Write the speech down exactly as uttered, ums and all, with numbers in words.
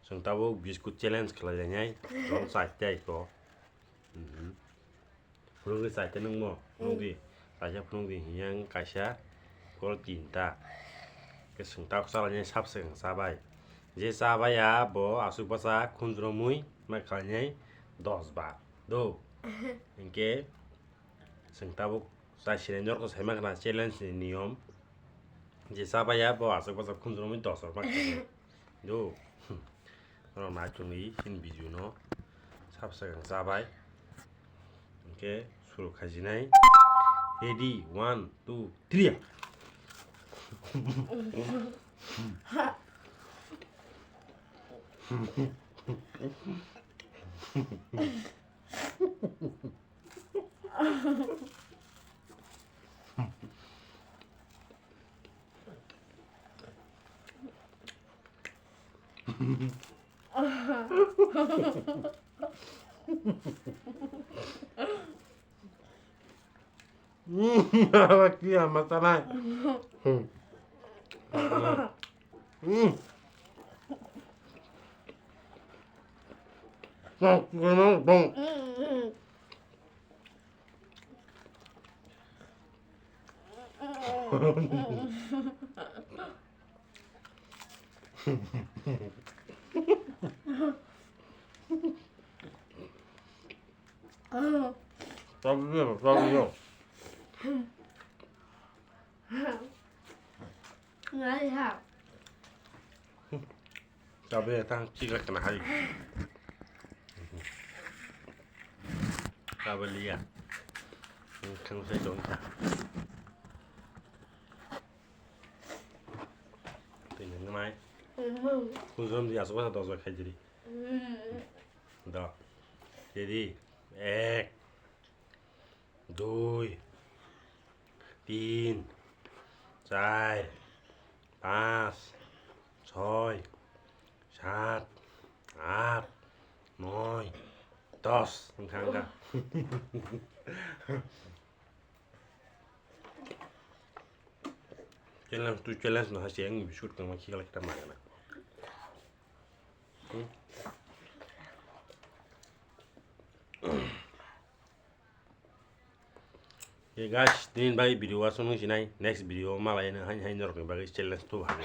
Chwng tabuk biscuit challenge khlai lainai, jol chai tei ko. Mhm. Phunukdi chai tei nungmo, phunukdi. Kaisa phunukdi, hiya wng kaisa koro tinta. Khe chwng tabuk cha lainai sab swkang chabai. Je chabai ya bo aswk bwsa khunjromwi ma khlainai dos bar. Do. Hinkhe chwng tabuk chai sinai norok sai ma khna challenge ni niyom. Je chabai ya bo aswk bwsa khunjromwi dos bar ma khlainai. Do. Norok nai chwngwi chini video no sab swkang chabai. Hinkhe suru khaijinai. Ready, one, two, three. Kiya matanai. Hmm. Hmm. Bong. Sabi yo, sabi yo. Ngai ha. Sabi ya, tang chikla kana hari. Sabi liya. Khang sai dong ta. Tini ngai. Kuzum di asuk sa dos khai diri. Da. Jadi, ek, dui, tin, char, panch, choi, sat, at, noi, dos. Wngkha, wngkha. Challenge to challenge no hai se ang biscuit tongma khikla kita magana. Hmm. Ye guys, din bai video wa sunu sinai, next video malai na hai hai norok ni bagwi challenge to hai.